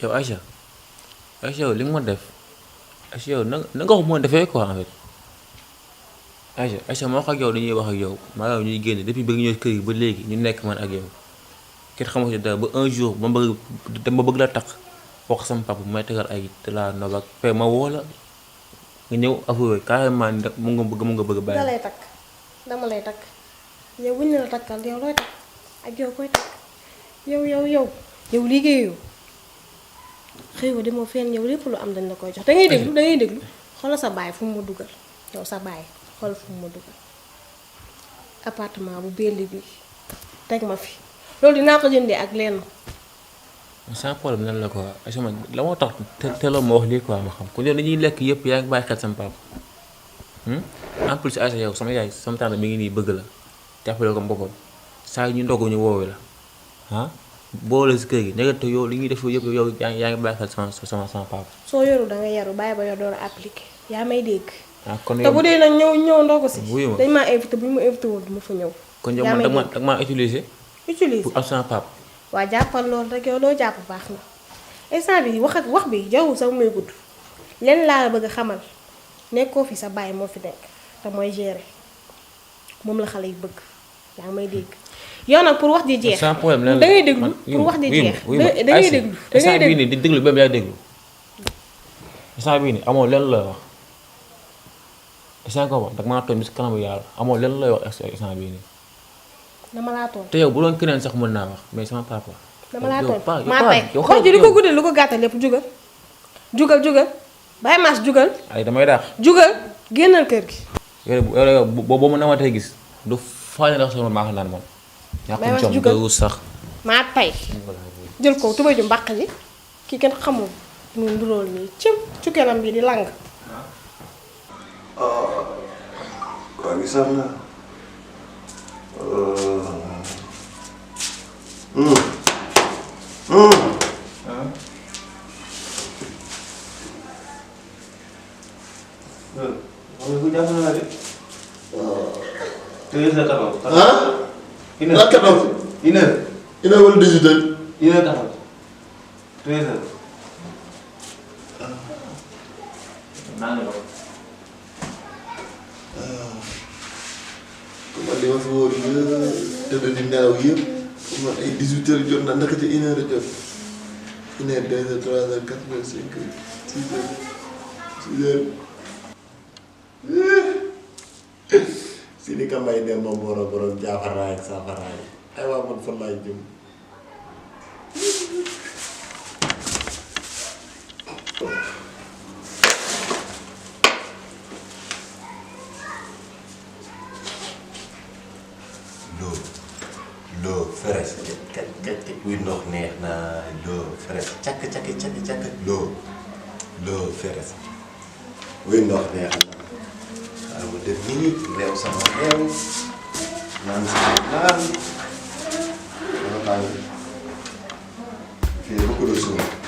yow Aïcha yow li nga ma def Aïcha yow na nga ko mën defee quoi en fait Aïcha moo wax ak yow dañuy wax ak yow maa yow ñuy génn depuis ba nga ñëw kër gi ba léegi ñu nekk man ak yow kenn xamoo ci dara ba un jour ma bëgg la takk wax sama papa may tegal ay te la nob ak pe ma woo la nga ñëw avoué carrément mu nga bëgg bàyyi. da lay takk dama lay takk yow buñ ne la takkal yow looy takk ak yow koy takk yow liggéeyoo xëy wa demoo fenn yow lépp lu am dañ la koy jox da ngay déglu xoolal sa baay fu mu ma dugal yow sa baay xool fu mu ma dugal appartement bu belli bi teg ma fi loolu dinaa ko jëndee ak lenn. sans problème nan la quoi Aïcha man la moo tax te la ma wax lii quoi ma xam ko ñoom dañuy lekk yëpp yaa ngi bàyyi xel sama papa en plus Aïcha yow sama yaay sama tànn mi ngi nii bëgg la jàppale ko mbokkam saa yu ñu ndogu ñu woowee la boole si kër gi nekkati yow li ñuy def yëpp yow yaa ngi bàyyi xel sama papa. soo yoru da nga yaru bàyyi ba yor door a appliqué yaa may dégg. kon te bu dee nag ñëw ndogu si. wuyu ma dañ maa invité bu ñu ma invité woon du ma fa ñëw. kon yow man da maa utiliser. pour am sama papa. waa jàppal loolu rek yow loo jàpp baax na instant bi wax bi jaww sax muy gudd lenn laa la bëgg a xamal nekkoo fi sa baay moo fi nekk te mooy gérer moom la xale yi bëgg yaa ngi may dégg yow nag pour wax ji jeex. sans problème lan la da ngay déglu pour wax ji jeex. da ngay déglu instant bii nii di déglu ba mu yaa déglu instant bii nii amoo lenn lay wax instant ko wax dag maa tooñ bi si kanamu yàlla amoo lenn lay wax instant bii nii. dama laa toon te yow bu doon keneen sax mën naa wax mais sama papa. dama laa toon maa tey wax ji lu ko guddee lu ko gàttal lépp jugal bàyyi maas jugal. ay damay daax. jugal génnal kër gi. yow boo ma namatee gis du faa ne ndax sama maa naan moom. bàyyi maas jugal ñàkk sax. maa tey jël ko tubay ju mbaq ji kii kenn xamul mu ndurool nii ci kanam bi di lang. Kau di sana. Aku jangan lagi. Tulis dah tahu. Ini nak tahu. Ini awal digital. Ini tahu. Tulis dah. Nang lo. Kembali masuk dia, tidak dinau dia. Cuma digital jom nak kerja ini ada jom. Ini ada terasa kerja singkat. Sudah. Sini kan main dia memboro-boro Jafarai. Ayo pun selai jum. Lo fresh kat kuy ndox neex na lo fresh cak lo fresh kuy ndox neex na mu def nii réew sama réew naan sama naan fii beaucoup de choses